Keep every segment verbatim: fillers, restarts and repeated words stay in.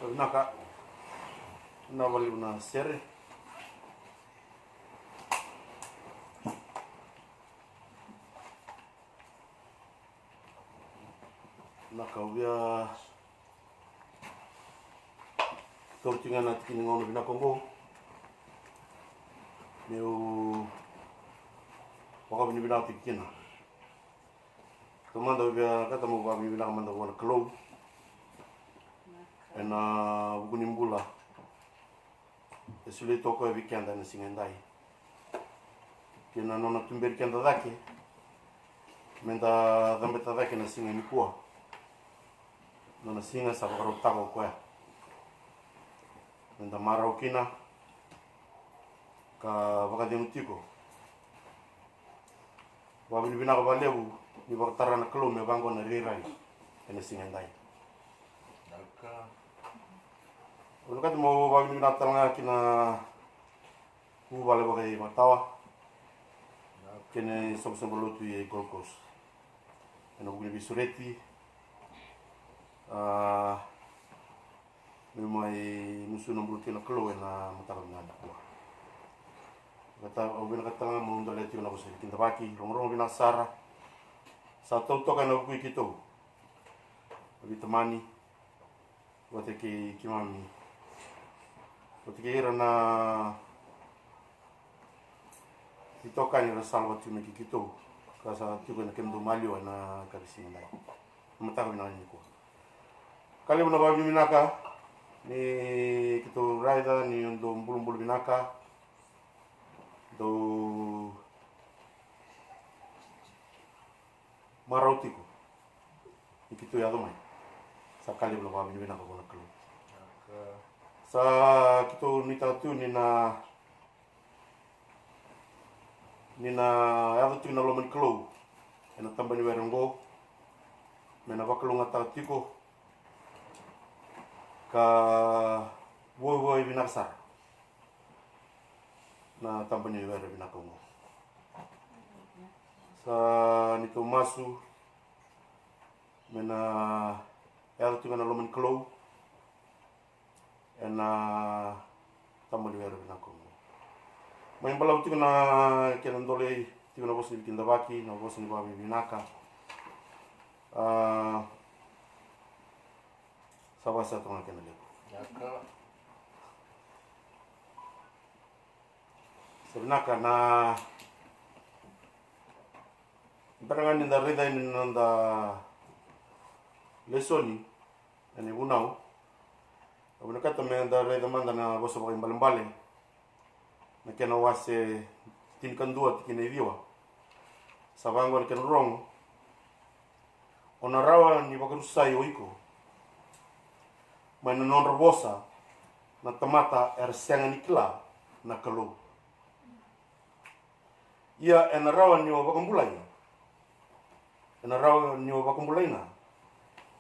Vinaka. Na valiu na sere. Na ka au via tauri tiko ga na tiki ni gauna vinaka oqo meu vakavinavinaka tiko kina. Taumada au via kata meu vakavinavinaka mada vua na Kalou ena vuku ni bula e solia tu o koya vei keda ena siga edai, kei na nona tuberi keda cake meda cabeta cake na siga nikua, nona siga sa vakarautaka o koya meda marau kina ka vakacegu tiko. Vakavinavinaka vakalevu ni vakatara na Kalou me vaqo na irairai ena siga edai. Au vinakata meu vakavinavinaka tale ga ki na vuvale vakaivakatawa kei na isoqosoqo lotu e Gold Coast ena vuku ni veisureti. A, me mai musu na bula kei na Kalou ena mataka vinaka nikua. Au vinakata tale ga meu dolea tiko na vosa ni kidavaki, rogorogo vinaka sara. Sa tau toka ena vuku i keitou na veitamani vata kei keimami, vata kei ira na itokani era sa lako tiko mai kei keitou ka sa tiko ena kemudou maliwa ena kavisiga dai. Na mataka vinaka nikua. Ka levu na vakavinavinaka ni keitou raica ni dou bulabula vinaka, dou marau tiko ni keitou yaco mai. Sa ka levu na vakavinavinaka vua na Kalou. Sa keitou nuitaka tu ni na, ni na yaco tiko na loma ni Kalou ena taba ni were oqo me na vakalougatataka tiko ka vuavuai vinaka sara na taba ni were vinaka oqo. Sa neitou masu me na yaco tiko na loma ni Kalou ena taba ni were vinaka oqo. Mai balavu tiko na kena dolei tiko na vosa ni kidavaki, na vosa ni vakavinavinaka. A, sa vasa toka na kena levu. Sa vinaka na bera ga ni da raica yani na noda lesoni ena ivunau. Au vinakata me da raica mada na vosa vakaibalebale na kena wase tinikadua tikina e ciwa. Sa vaqo na kena rogo: O na rawa ni vakarusai o iko mai na nodra vosa na tamata era sega ni kila na Kalou. Ia ena rawa ni o vakabulai, ena rawa ni o vakabulaina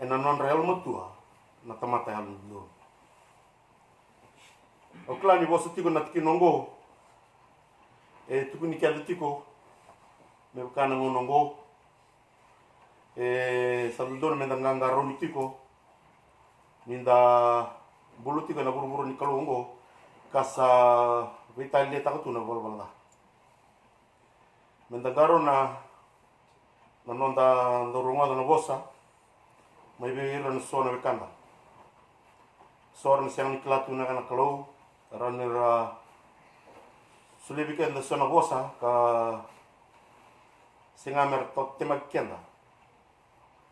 ena nodra yalomatua na tamata yalododonu. Au kila ni vosa tiko na tikina oqo e tukuni keda tiko me vaka na gauna oqo. E sa dodonu me da qaqarauni tiko ni da bula tiko ena vuravura ni Kalou oqo ka sa veitaliataka tu na valavala ca. Me da qarauna na noda dau rogoca na vosa mai vei ira na so na wekada, so era na sega ni kila tu na ka na Kalou, era na solia vei keda so na vosa ka sega me ra temaki keda.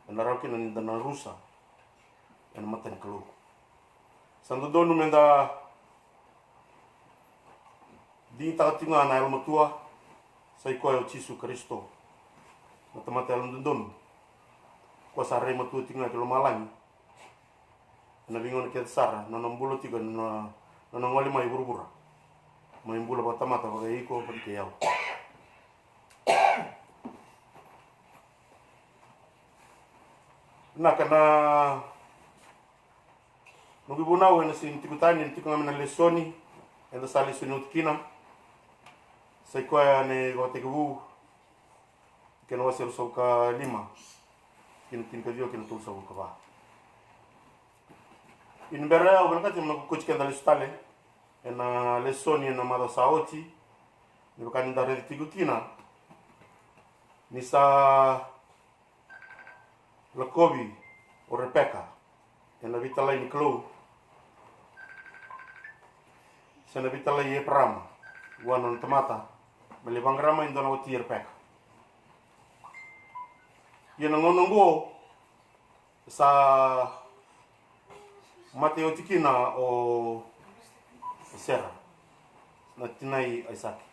Ena rawa kina ni da na rusa ena mata ni Kalou. Sa dodonu me da digitaka tiko ga na yalomatua, sa i koya o Jisu Karisito, na tamata yalododonu, koya sa rai matua tiko ga ki lomalagi ena veigauna kece sara, na nona bula tiko, na nona gole mai vuravura mai bula vakatamata vakaiko vata kei au. Vinaka, na noqu ivunau ena sega ni tiko tani, ena tiko ga mai na lesoni eda sa lesoni oti kina. Sa i koya na iVakatekivu, kena wase ruasagavulu ka lima, kena tinikaciwa kei na tolusagavulu ka va. Ia ni bera au vinakati me na kokoti keda lesu tale ena lesoni ena macawa sa oti. Ni vaka ni da raica tiko kina ni sa lakovi o Repeka ena veitalai ni Kalou, se na veitalai i Eparama vua na nona tamata me lai vaqara mai e dua na wati i Repeka. Ia na gauna oqo sa mate oti kina o Sera, na tinai Aisake.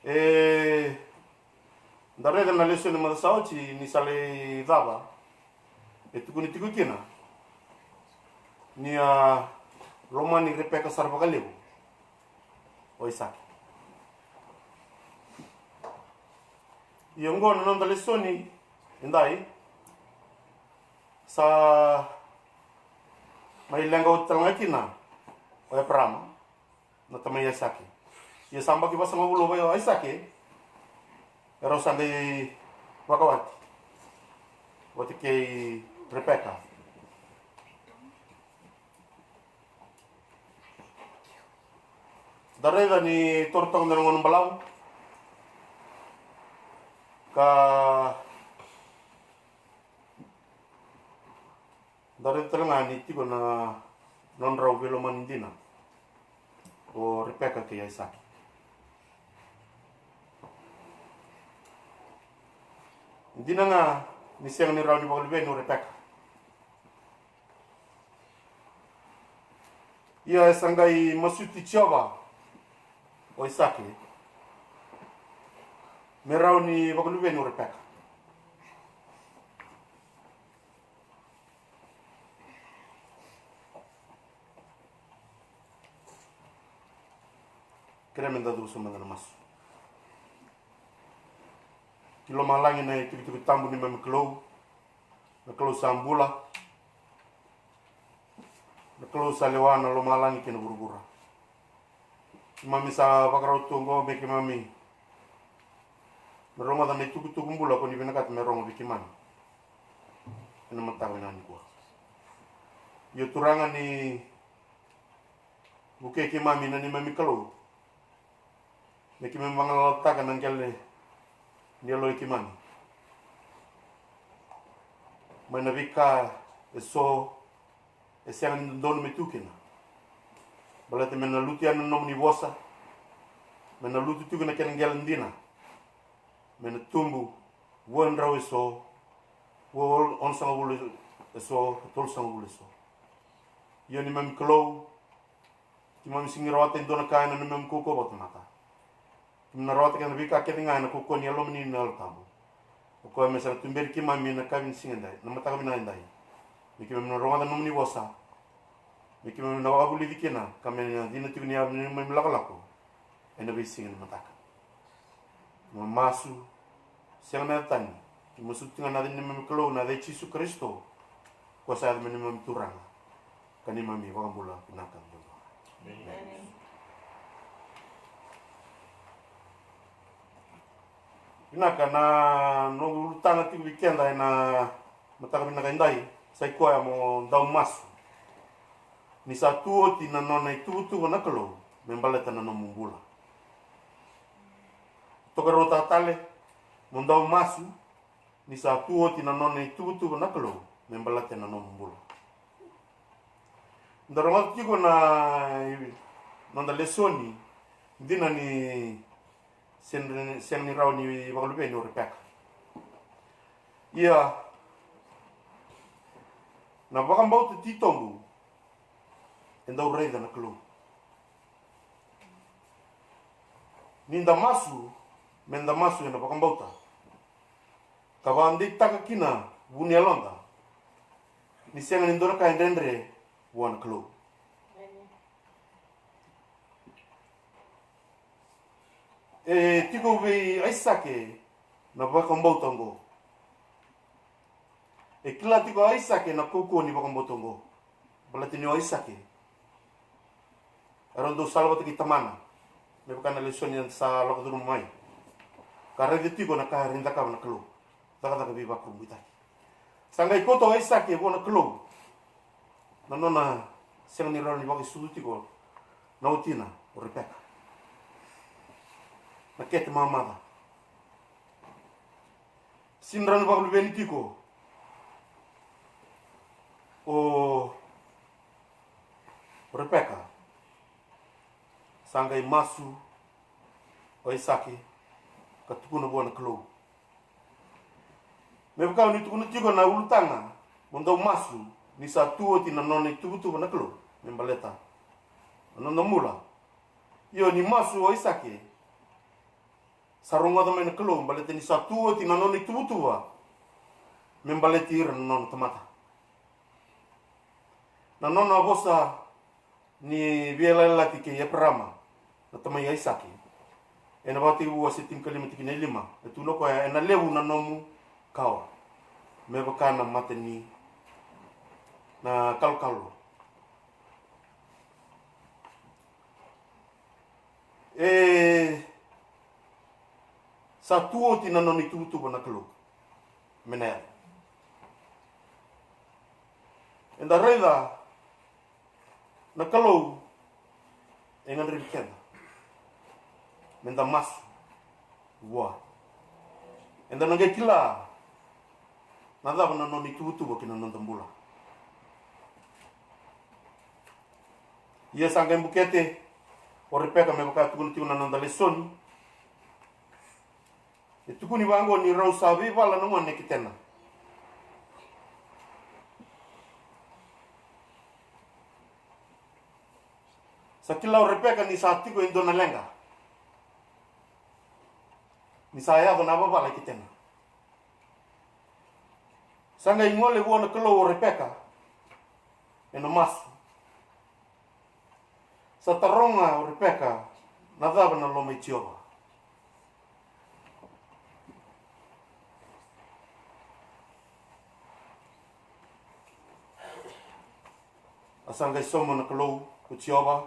E da raica na lesoni macawa sa oti ni sa lai cava e tukuni tiko kina ni a lomani Repeka sara vakalevu o Aisake. Ia oqo na noda lesoni edai, sa mai leqa oti tale ga kina o Eparama na tamai Aisake. Ia sa baki vasagavulu o Aisake, e rau sa qai vakawati vata kei Repeka. Da raica ni toro toka dua na gauna balavu ka da raica tale ga ni tiko na nodrau veilomani dina o Repeka kei Aisake. Dina ga ni sega ni rawa ni vakaluveni o Repeka. Ia e sa qai masuti Jiova o Aisake me rawa ni vakaluveni o Repeka. Kerea me da cuva sobu mada na masu. Ki lomalagi na itikotiko tabu ni mami Kalou, na Kalou sa bula, na Kalou sa lewa na lomalagi kei na vuravura. Keimami sa vakarau tu oqo me keimami na rogoca na itukutuku bula ko ni vinakata me rogo vei keimami ena mataka vinaka nikua. Io Turaga, ni vukei keimami na neimami Kalou, me keimami vagalalataka na qele ni yalo i keimami mai na veika eso e sega ni dodonu me tu kina. Baleta me na lutu yani na nomuni vosa, me na lutu tiko na kena qele dina, me na tubu vua e drau eso, vua onosagavulu eso, tolusagavulu eso. Io neimami Kalou, keimami sega ni rawata e dua na ka ena neimami kaukauwa vakatamata. Keimami na rawata kece na veika kece ga ena kaukauwa ni Yalomuni na Yalo Tabu. O koya me sa na tuberi keimami ena yakavi ni siga edai, na mataka vinaka edai. Me keimami na rogoca na nomuni vosa, me keimami na vakavulici kina ka me na cina tiko ni yavu ni neimami lakolako ena veisiga ni mataka. Keimami masu, sega na yaca tani, keimami sutu tiko ga ena yaca ni neimami Kalou, na yaca i Jisu Karisito, ko sa yaca me neimami Turaga ka neimami iVakabula vinaka duadua. Amen. Vinaka, na noqu ulutaga tiko vei keda ena mataka vinaka edai sa i koya mo dau masu ni sa tu oti na nona ituvatuva na Kalou me baleta na nomu bula. Tokaruataka tale, mo dau masu ni sa tu oti na nona ituvatuva na Kalou me baleta na nomu bula. Da rogoca tiko na noda lesoni, dina ni sega ni rawa ni vakaluveni o Repeka. Ia na vakabauta titobu e dau raica na Kalou. Ni da masu, me da masu ena vakabauta ka vakadeitaka kina vu ni yaloda ni sega ni dua na ka e dredre vua na Kalou. E tiko vei Aisake na vakabauta oqo. E kila tiko o Aisake na kaukauwa ni vakabauta oqo. Baleta ni o Aisake e rau dau sala vata kei tamana, me vaka na lesoni eda sa lako curuma mai, ka raica tiko na ka e rawa ni cakava na Kalou. Cakacaka veivakurabuitaki. Sa qai kauta o Aisake vua na Kalou na nona sega ni rawa ni vakaisucu tiko na watina o Repeka. Na kete mamaca. Sega ni rawa ni vakaluveni tiko o Repeka. Sa qai masu o Aisake ka tukuna vua na Kalou. Me vaka ni tukuna tiko na ulutaga, mo dau masu ni sa tu oti na nona ituvatuva na Kalou me baleta na noda bula. Io, ni masu o Aisake, sa rogoca mai na Kalou baleta ni sa tu oti na nona ituvatuva me baleti ira na nona tamata. Na nona vosa ni veiyalayalati kei Eparama na tamai Aisake. Ena Vakatekivu wase tinikalima tikina e lima, e tukuna o koya, ena levu na nomu kawa me vaka na mata ni na kalokalo. E sa tu oti na nona ituvatuva na Kalou me na yaco. Eda raica na Kalou e gadrevi keda me da masu vua. Eda na qai kila na cava na nona ituvatuva ki na noda bula. Ia sa qai bukete o Repeka me vaka tukuna tiko na noda lesoni. E tukuni vaqo ni rau sa veivala na gone ki Tena. Sa kila o Repeka ni sa tiko e dua na leqa, ni sa yaco na vavala ki Tena. Sa qai gole vua na Kalou o Repeka ena masu. Sa taroga o Repeka na cava na loma i Jiova. A sa qai sauma na Kalou ko Jiova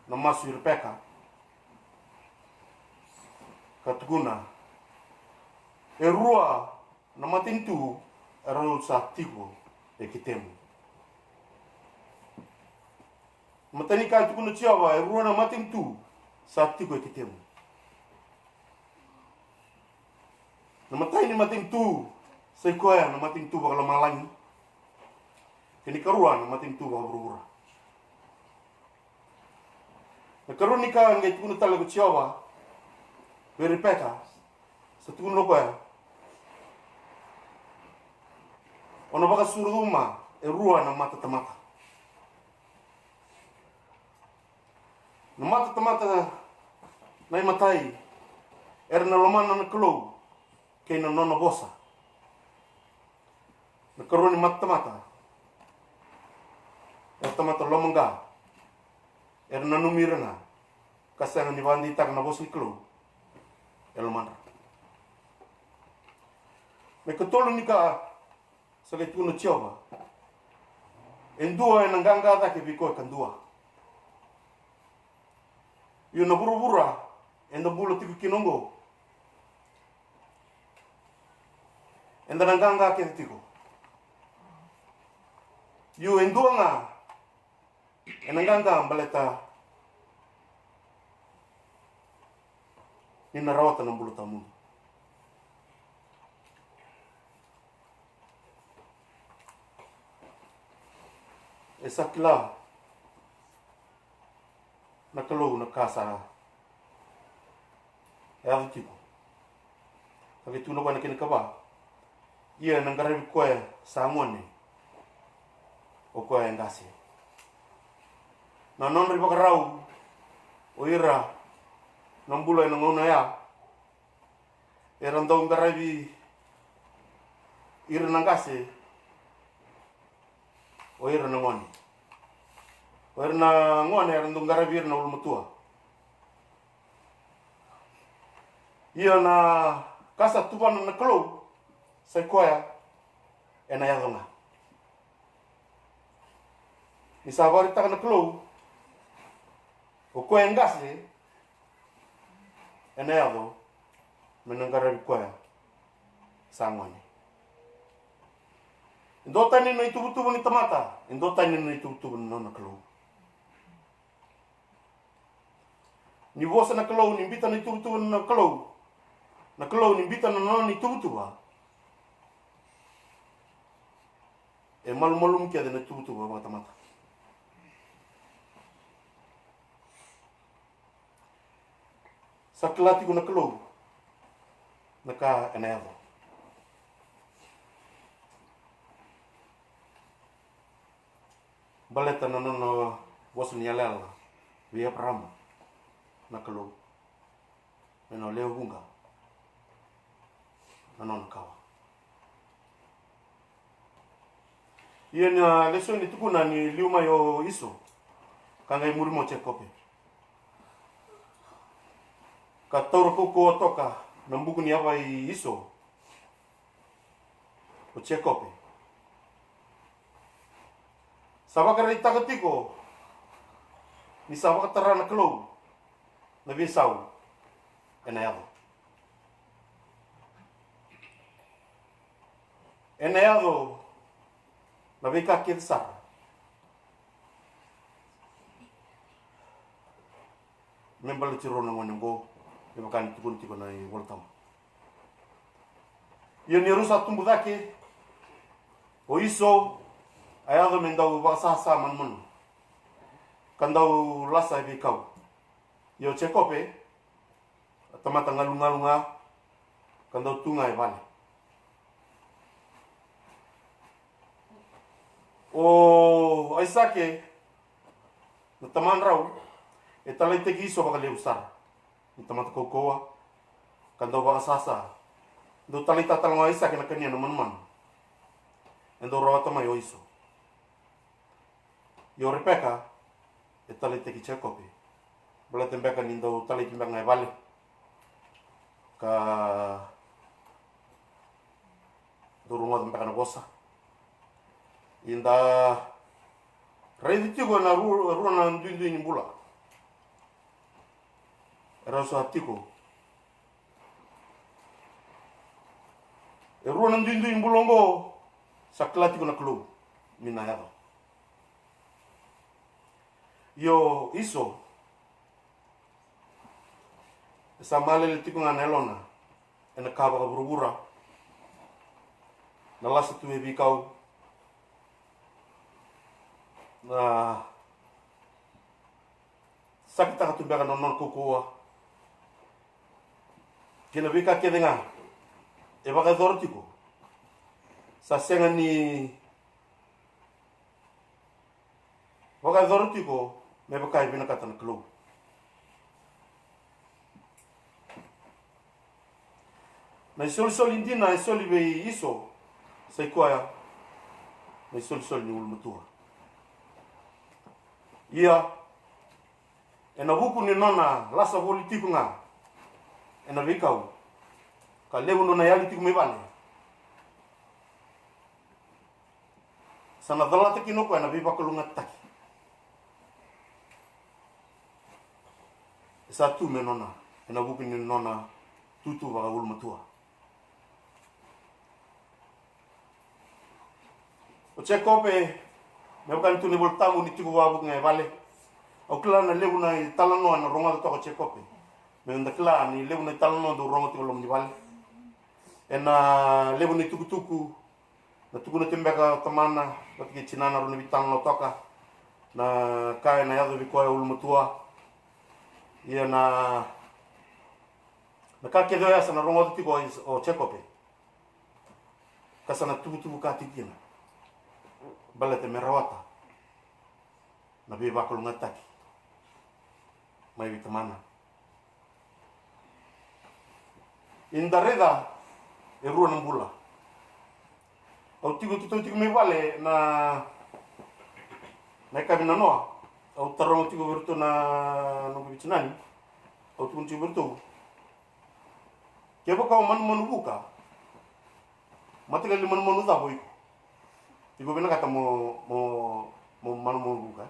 na masu i Repeka ka tukuna, e rua na matanitu e rau sa tiko e ketemu. Matai ni ka e tukuna o Jiova, e rua na matanitu sa tiko e ketemu. Na matai ni matanitu sa i koya na matanitu vakalomalagi. Kei na karua na matanitu vakavuravura. Na karua ni ka e qai tukuna tale ko Jiova vei Repeka, sa tukuna o koya, o na vakasuruma e rua na matatamata. Na matatamata na imatai era na lomana na Kalou kei na nona vosa. Na karua ni matatamata era tamata lomaqa, era nanumi ira ga ka sega ni vakadeitaka na vosa ni Kalou e lomadra. Na ikatolu ni ka sa qai tukuna o Jiova, e dua ena qaqa cake vei koya ka dua. Io, na vuravura eda bula tiko kina oqo, eda na qaqa kece tiko. Io, e dua ga ena qaqa baleta ni na rawata na bula tawamudu. E sa kila na Kalou na ka sa yaco tiko. Sa qai tukuna o koya na kena ikava, ia ena qaravi koya sa gone o koya e qase. Na nodra ivakarau o ira na bula ena gauna oya, era dau qaravi ira na qase o ira na gone. O ira na gone era dau qaravi ira na ulumatua. Ia na ka sa tuvana na Kalou sa i koya ena yaco ga. Ni sa vakaraitaka na Kalou o koya e qase, ena yaco me na qaravi koya sa gone. E duatani na ituvatuva ni tamata, e duatani na ituvatuva ni nona Kalou. Ni vosa na Kalou, ni biuta na ituvatuva na Kalou, na Kalou ni biuta na nona ituvatuva. E malumalumu kece na ituvatuva vakatamata. Sa kila tiko na Kalou na ka ena yaco. Baleta na nona vosa ni yalayala vei Eparaama na Kalou, me na lewe vuqa na nona kawa. Ia na lesoni e tukuna ni liu mai o Iso ka qai muri mai o Jekope, ka taura kaukauwa toka na buku ni yava i Iso o Jekope. Sa vakaraitaka tiko ni sa vakatara na Kalou na veisau ena yaco. Ena yaco na veika kece sara me baleti rau na gone oqo, me vaka ni tukuna tiko na iVolatabu. Ia ni rau sa tubu cake, o Iso a yaco me dau vakasasa manumanu ka dau lasa e veikau. Ia o Jekope a tamata galugalu ga ka dau tu ga e vale. O Aisake na tamadrau e talaitaki Iso vakalevu sara, ni tamata kaukauwa ka dau vakasasa. Dau talaitaka tale ga o Aisake na kania na manumanu e dau rawata mai o Iso. Ia o Repeka e talaitaki Jekope, baleta beka ni dau talaitaki beka ga e vale ka dau rogoca beka na vosa. Ia da raici tiko na ru-, rua na duidui ni bula e rau sa tiko. E rua na duidui ni bula oqo sa kila tiko na Kalou ni na yaco. Io, Iso e sa malele tiko ga na yalona ena ka vakavuravura, na lasa tu e veikau, na sakitaka tu beka na nona kaukauwa kei na veika kece ga e vakayacora tiko. Sa sega ni vakayacora tiko me vaka e vinakata na Kalou. Na isolisoli dina e soli vei Iso sa i koya na isolisoli ni ulumatua. Ia, ena vuku ni nona lasa voli tiko ga ena veikau ka levu nona yali tiko mai vale, sa na calata kina o koya na veivakalougatataki e sa tu me nona ena vuku ni nona tutu vakaulumatua. O Jekope, me vaka ni tukuna na iVolatabu ni tiko vakavuku ga e vale. Au kila na levu na italanoa na rogoca toka o Jekope. Me da kila ni levu na italanoa dau rogo tiko loma ni vale. Ena levu na itukutuku na tukuna tiko beka o tamana vata kei tinana, rau na veitalanoa toka na ka ena yaco vei koya ulumatua. Ia na, na ka kece oya sa na rogoca tiko o Is-, o Jekope, ka sa na tuvutuvu ka tiko kina baleta me rawata na veivakalougatataki mai vei tamana. Ia da raica e rua na bula. Au tiko, tiko, tiko mai vale na, na yakavi nanoa. Au taroga tiko vei iratou na noqu veitinani. Au tukuna tiko vei iratou, kevaka o manumanu vuka, mataqali manumanu cava o iko? Iko vinakata mo, mo, mo manumanu vuka?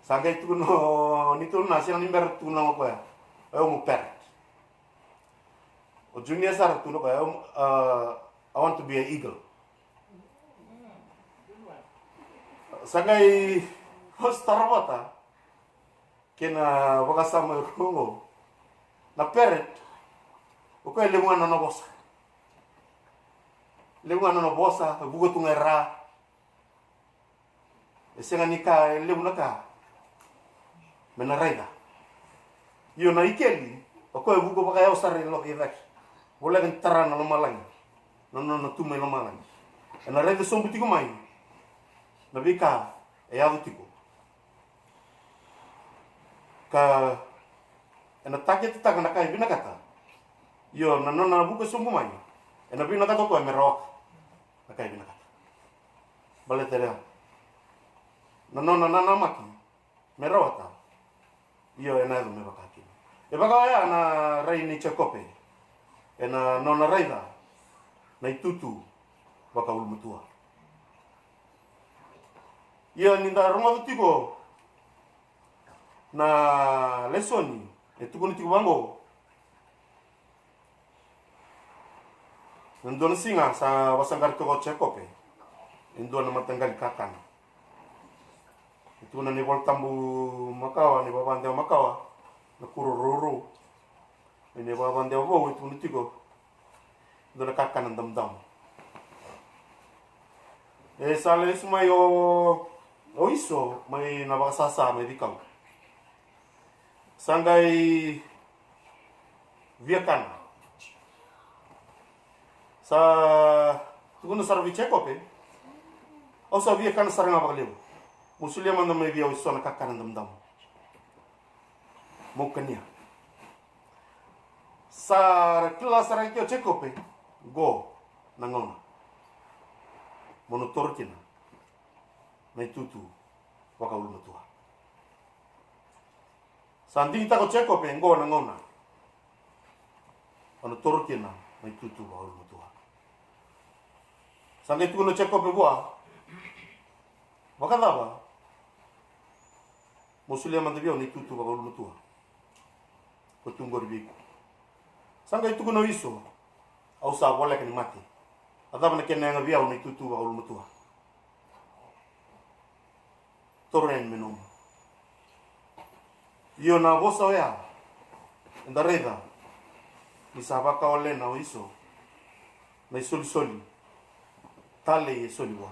Sa qai tukuna o neitou nana, sega ni bera, tukuna o koya, o yau mo parrot. O Junior sara tukuna o koya, o yau, uh, I want to be an eagle. Sa qai vosa tara vata kei na vakasama e rua oqo. Na parrot, o koya e levu ga na nona vosa. Levu ga na nona vosa, e vuka tu ga e ra. E sega ni ka, e levu na ka me na raica. Io, na ikeli, o koya e vuka vakayawa sara i lo-, i cake. Voleka ni tara na lomalagi, na nona tu mai lomalagi. E na raica sobu tiko mai na veika e yaco tiko, ka e na taketetaka na ka e vinakata. Io, na nona vuka sobu mai, e na vinakata o koya me rawaka na ka e vinakata. Baleta ya na nona nanamaki me rawata, io, e na yaco me vaka kina. E vaka oya na rai nei Jekope e na nona raica na itutu vakaulumatua. Ia ni da rogoca tiko na lesoni e tukuna tiko vaqo. Na dua na siga sa vasaqara toka o Jekope e dua na mataqali kakana. E tukuna na iVolatabu makawa, na iVakadewa makawa, na Kuro Rourou. Ena iVakadewa vou e tukuna tiko e dua na kakana damudamu. E sa lesu mai o, o Iso mai na vakasasa mai veikau. Sa qai via kana. Sa tukuna sara vei Jekope, au sa via kana sara ga vakalevu. Mo solia mada mai vei au eso na kakana damudamu mo kania. Sa kila sara ga o Jekope, qo na gauna mo na toro kina na itutu vakaulumatua. Sa digitaka o Jekope, qo na gauna o na toro kina na itutu vakaulumatua. Sa qai tukuna o Jekope vua, vakacava mo solia mada vei au na itutu vakaulumatua? Ko tu qori vei iko. Sa qai tukuna o Iso, au sa voleka ni mate. A cava na kena yaga vei au na itutu vakaulumatua? Toro yani me nomu. Io, na vosa oya eda raica ni sa vakawalena o Iso na isolisoli talei e soli vua.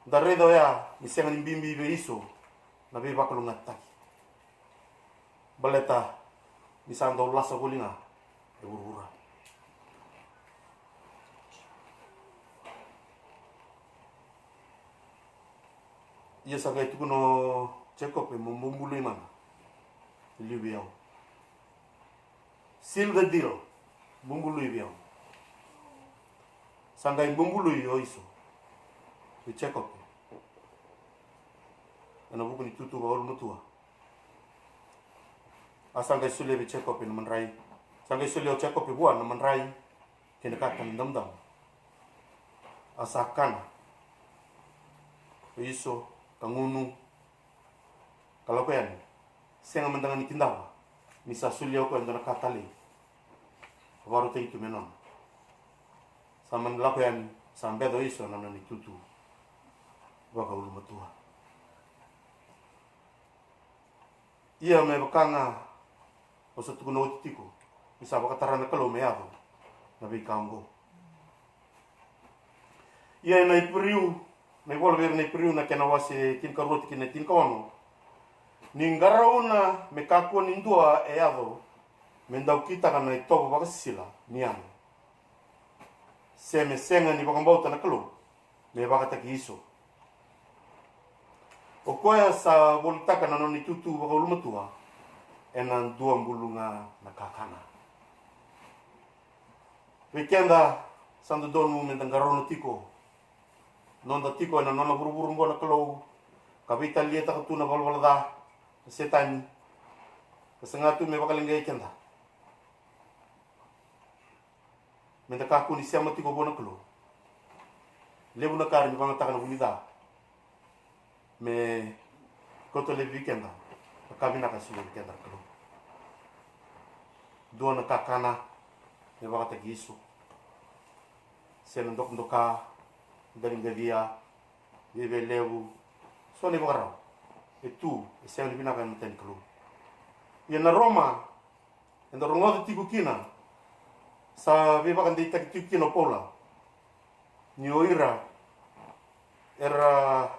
Da raica oya ni sega ni bibi vei Iso na veivakalougatataki. Baleta ni sa dau lasa voli ga e vuravura. Ia sa qai tukuna o Jekope, mo bubului mada e liu vei au. Seal the deal. Bubului vei au. Sa qai bubului o Iso vei Jekope ena vuku ni itutu vakaulumatua. A sa qai solia vei Jekope na madrai. Sa qai solia o Jekope vua na madrai kei na kakana damudamu. A sa kana o Iso ka gunu ka lako yani. Sega mada ga ni kidava ni sa solia o koya e dua na ka talei. A vakarautaki tu me nona. Sa mani lako yani, sa beca o Iso na nona itutu vakaulumatua. Ia me vaka ga au sa tukuna oti tiko, ni sa vakatara na Kalou me yaco na veika oqo. Ia ena Iperiu, na ivola vei ira na Iperiu na kena wase tinikarua tikina e tinikaono. Ni qarauna me kakua ni dua e yaco me dau kitaka na itovo vakasisila ni yago, se me sega ni vakabauta na Kalou me vakataki Iso. O koya sa volitaka na nona itutu vakaulumatua ena dua bulu ga na kakana. Vei keda sa dodonu me da qarauna tiko noda tiko ena nona vuravura oqo na Kalou, ka veitaliataka tu na valavala ca na Setani, ka saga tu me vakaleqai keda. Me da kakua ni sema tiko vua na Kalou. Levu na ka era ni vagataka na vu ni ca me kauta laivi vei keda na ka vinaka e solia vei keda na Kalou. Dua na kakana me vakataki Iso, se na dokadoka, qaciqacia, Viavialevu, so na ivakarau e tu e sega ni vinaka ena mata ni Kalou. Ia na Roma eda rogoca tiko kina, sa veivakadeitaki tiko kina o Paula ni o ira era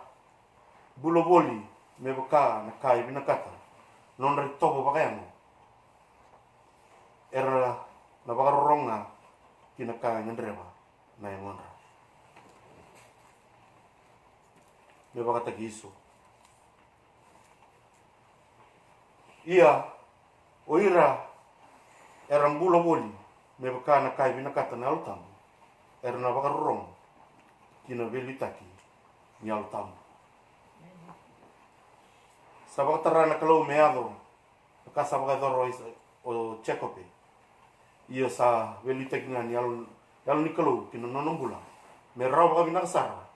bula voli me vaka na ka e vinakata na nodra itovo vakayago, era na vakarorogo ga ki na ka e gadreva na yagodra. Me vakataki Iso. Ia o ira era bula voli me vaka na ka e vinakata na Yalo Tabu, era na vakarorogo ki na veiliutaki ni Yalo Tabu. Sa vakatara na Kalou me yaco na ka sa vakayacora o Isa-, o Jekope. Ia sa veiliutaki ga ni Yalo, Yalo ni Kalou ki na nona bula, me rawa vakavinaka sara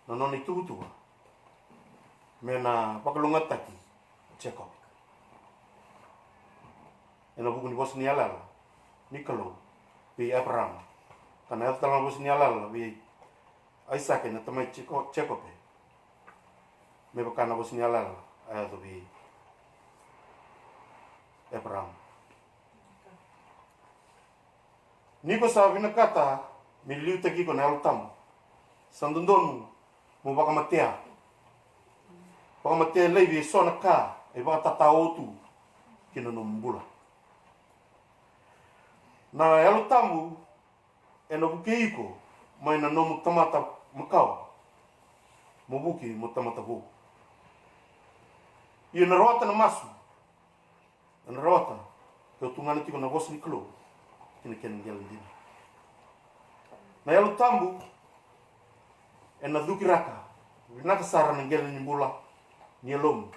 na nona ituvatuva me na vakalougatataki o Jekope ena vuku ni vosa ni yalayala ni Kalou vei Eparaama, ka na yaco tale na vosa ni yalayala vei Aisake na tamai Jeko-, Jekope, me vaka na vosa ni yalayala a yaco vei Eparaama. Ni ko sa vinakata me liutaki iko na Yalo Tabu, sa dodonu mo vakamatea. Vakamatea laivi eso na ka e vakatatao tu ki na nomu bula. Na Yalo Tabu ena vukei iko mai na nomu tamata makawa mo vuki mo tamata vou. Ia na rawata na masu, ena rawata ke o tugana tiko na vosa ni Kalou ki na kena qele dina. Na Yalo Tabu ena cukiraka vinaka sara na qele ni bula ni yalomu,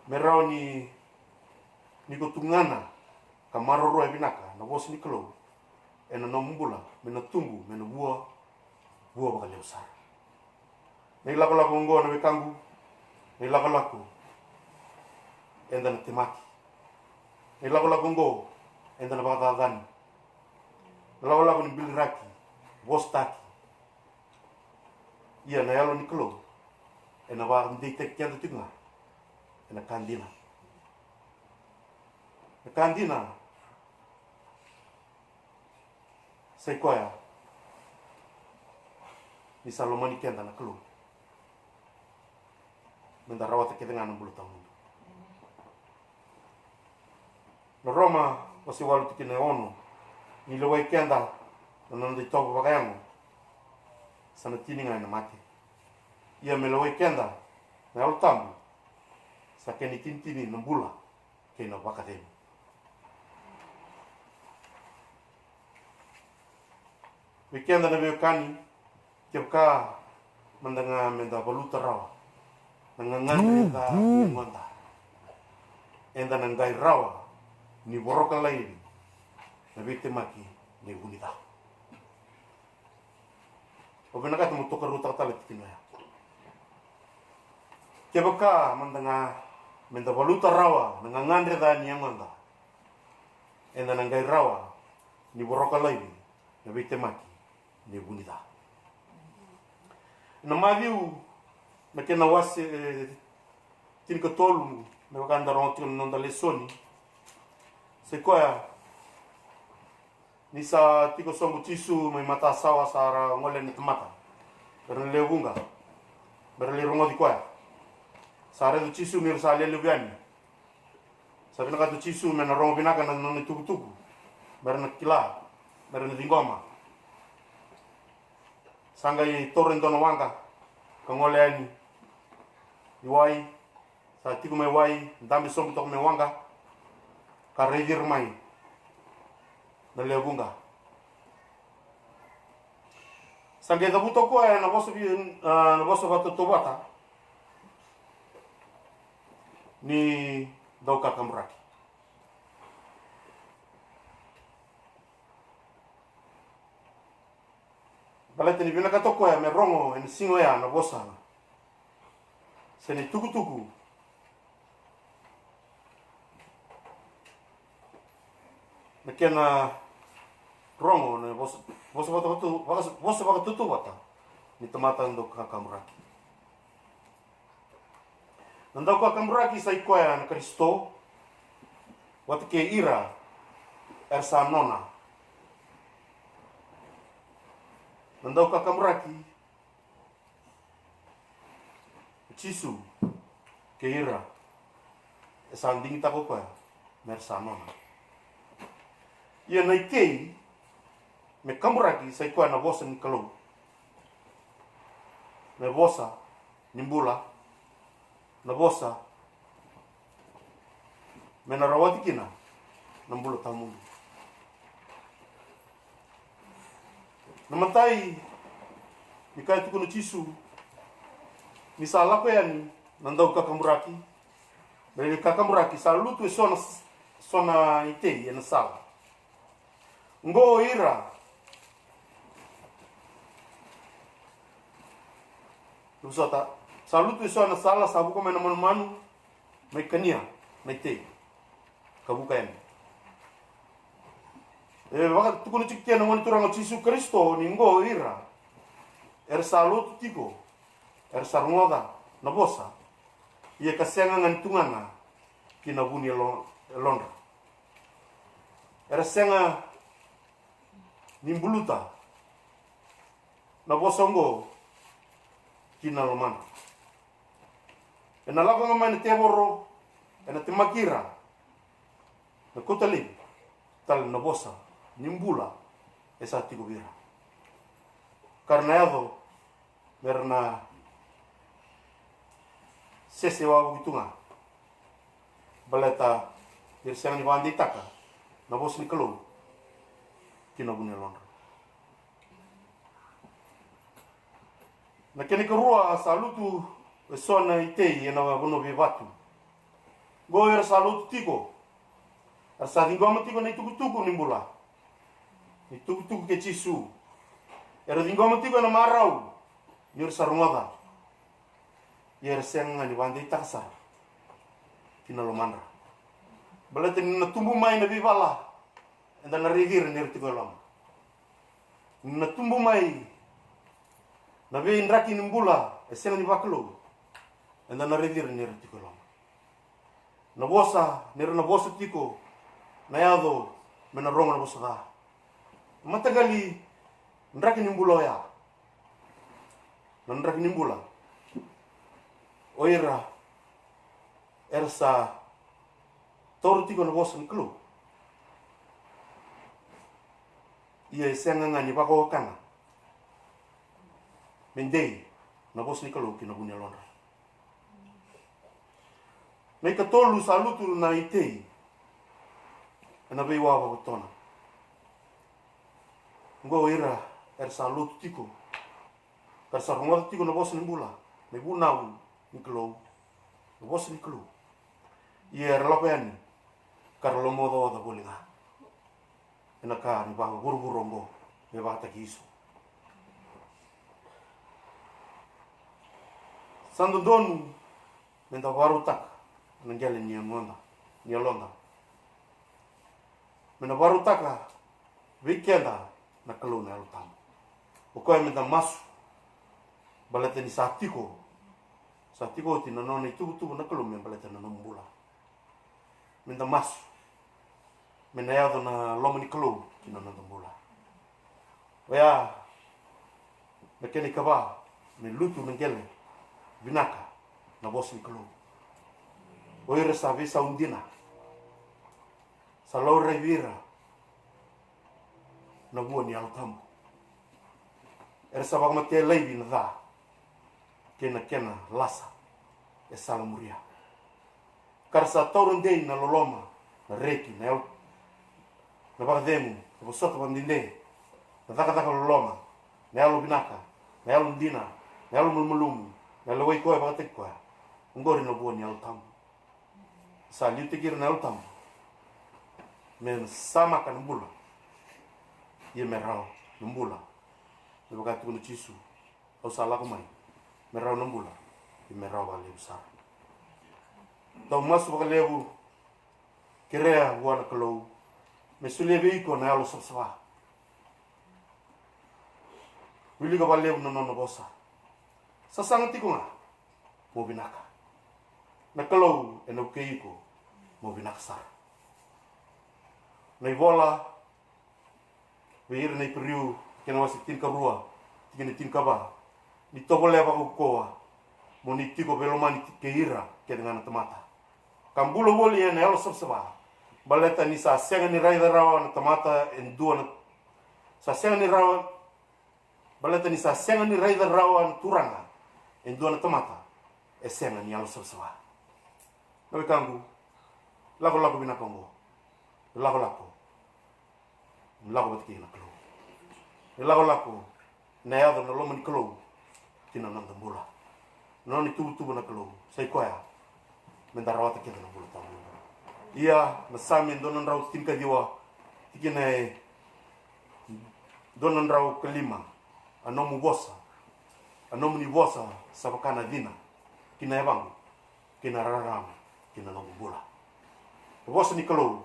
me rawa ni, ni ko tugana ka maroroya vinaka na vosa ni Kalou ena nomu bula, me na tubu, me na vua, vua vakalevu sara. Na ilakolako oqo na wekaqu, na ilakolako eda na temaki. Na ilakolako oqo eda na vakacacani. Na ilakolako ni biliraki, vosataki. Ia na Yalo ni Kalou ena vakadeitaki keda tiko ga ena ka dina. Na ka dina sa i koya ni sa lomani keda na Kalou, meda rawata kece ga na bula tawamudu. Na Roma wase walu tikina e ono, ni lewai keda na noda itovo vakayago, sa na tini ga ena mate. Ia me lewai keda na Yalo Tabu, sa kena itinitini na bula kei na vakacegu. Vei keda na veiwekani, kevaka mada ga meda valuta rawa na gagadre ca ni yagoda, eda na qai rawa ni voroka laivi na veitemaki nei vunica. Au vinakata mo tokaruataka tale tikina oya. Kevaka mada ga meda valuta rawa na gagadre ca ni yagoda, eda na qai rawa ni voroka laivi na veitemaki ni vunica. Na Maciu, na kena wase, e, tinikatolu, me vaka eda rogo tiko na noda lesoni, sa i koya ni sa tiko sobu o Jisu mai matasawa, sa ra gole na tamata, me ra na lewe vuqa, me ra lai rogoci koya. Sa raica o Jisu ni ra sa lewe levu yani. Sa vinakata o Jisu me na rogo vinaka na nona itukutuku, me ra na kila, me ra na ciqoma. Sa qai taura e dua na waqa ka gole yani i wai. Sa tiko mai wai, dabe sobu toka mai waqa, ka raici ira mai na lewe vuqa. Sa qai cavuta o koya na vosa vi-, a, na vosa vakatautauvata ni dau kakaburaki. Baleta ni vinakata o koya me rogo ena siga oya na vosa se na itukutuku na kena rogo na vosa, vosa vakatautau-, vaka-, vosa vakatautauvata ni tamata daukakaburaki. Na daukakaburaki sa i koya na Karisito, vata kei ira era sa nona. Na daukakaburaki, Jisu kei ira e sa digitaka o koya me ra sa nona. Ia na itei me kaburaki sa i koya na vosa ni Kalou, me vosa ni bula, na vosa me na rawati kina na bula tawamudu. Na matai ni ka e tukuna o Jisu, ni sa lako yani na daukakaburaki, me na ni kakaburaki, sa lutu e so na, so na itei ena sala. Oqo ira, vosota, sa lutu e so na sala, sa vuka mai na manumanu, mai kania na itei ka vuka yani. E vakatukuna tiko kina na Gone Turaga o Jisu Karisito ni oqo ira era sa lotu tiko, era sa rogoca na vosa, ia ka sega ga ni tugana ki na vu ni yalo-, yalodra. Era sega ni buluta na vosa oqo ki na lomadra. Ena lako ga mai na tevoro, ena temaki ira, na kauta laivi tale na vosa ni bula e sa tiko vei ira, ka ra na yaco me ra na sese wavoki tu ga, baleta ni ra sega ni vakadeitaka na vosa ni Kalou ki na vu ni yalodra. Na kena ikarua, sa lutu e so na itei ena vanua veivatu. Oqo era sa lotu tiko, era sa ciqoma tiko na itukutuku ni bula, na itukutuku kei Jisu. Era ciqoma tiko ena marau ni ra sa rogoca, ia era sega ga ni vakadeitaka sara ki na lomadra. Baleta ni na tubu mai na veivala, eda na raici ira ni ra tiko e loma. Ni na tubu mai na veidraki ni bula e sega ni vakalou, eda na raici ira ni ra tiko e loma. Na vosa ni ra na vosa tiko na yaco me na rogo na vosa ca. Mataqali draki ni bula oya, na draki ni bula o ira era sa taura tiko na vosa ni Kalou, ia e sega ga ni vakawakana me dei na vosa ni Kalou ki na vu ni yalodra. Na ikatolu, sa lutu na itei ena veiwa vakatotona. Oqo ira era sa lotu tiko, ka ra sa rogoca tiko na vosa ni bula, na ivunau ni Kalou, na vosa ni Kalou. Ia era lako yani ka ra lomaocaoca voli ga ena ka ni vakavuravura oqo me vakataki Jisu. Sa dodonu me da vakarautaka na qele ni yaloda, ni yaloda. Me na vakarautaka vei keda na Kalou na Yalo Tabu. O koya me da masu, baleta ni sa tiko, sa tiko oti na nona ituvatuva na Kalou me baleta na nomu bula. Me da masu me na yaco na loma ni Kalou ki na noda bula. Oya na kena ikava, me lutu na qele vinaka, na vosa ni Kalou. O ira sa veisau dina, sa laurai vei ira na vua ni Yalo Tabu. Era sa vakamatea laivi na ca kei na kena lasa e salamuria. Ka ra sa taura dei na loloma, na reki, na yalo, na vakacegu, na vosota vakadede, na cakacaka loloma, na yalo vinaka, na yalo dina, na yalo malumalumu, na lewai koya vakataki koya. Oqori na vua ni Yalo Tabu. Sa liutaki ira na Yalo Tabu me samaka na bula, ia me rawa na bula. Me vaka tukuna o Jisu, au sa lako mai me rawa na bula, ia me rawa vakalevu sara. Dau masu vakalevu, kerea vua na Kalou me solia vei iko na yalo savasava. Wilika vakalevu na nona vosa. Sasaga tiko ga mo vinaka. Na Kalou ena vukei iko mo vinaka sara. Na ivola vei ira na Iperiu, kena wase tinikarua, tikina tinikava: Ni tovolea vakaukauwa mo ni tiko veilomani kei ira kece ga na tamata, ka bula voli ena yalo savasava, baleta ni sa sega ni raica rawa na tamata e dua na, sa sega ni rawa, baleta ni sa sega ni raica rawa na Turaga e dua na tamata e sega ni yalo savasava. Na wekaqu, lakolako vinaka oqo, lakolako lako vata kei na Kalou. E lakolako na yaco na loma ni Kalou ki na noda bula. Na nona ituvatuva na Kalou sa i koya me da rawata kece na bula tawamudu. Ia na Same dua na drau tinikaciwa, tikina e dua na drau ka lima: A nomu vosa, a nomuni vosa sa vaka na cina ki na yavaqu, kei na rarama ki na noqu bula. Na vosa ni Kalou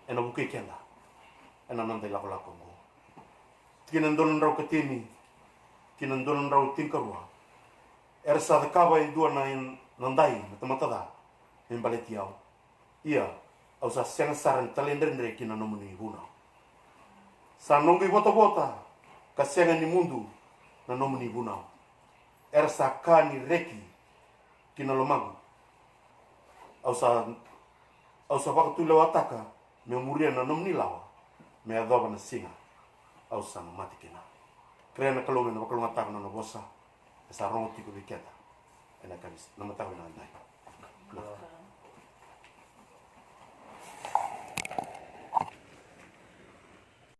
ena vukei keda ena noda ilakolako oqo. Tikina e dua na drau ka tini ki na dua na drau tinikarua: Era sa cakava e dua na, na dai na tamata ca me baleti au. Ia, au sa sega sara ni talaidredre ki na nomuni vunau. Sa noqu ivotavota ka sega ni mudu na nomuni vunau. Era sa ka ni reki ki na lomaqu. Au sa, au sa vakatulewataka me muria na nomuni lawa me yacova na siga au sa na mate kina. Kerea na Kalou me na vakalougatataka na nona vosa e sa rogo tiko vei keda ena yakavi, na mataka vinaka edai.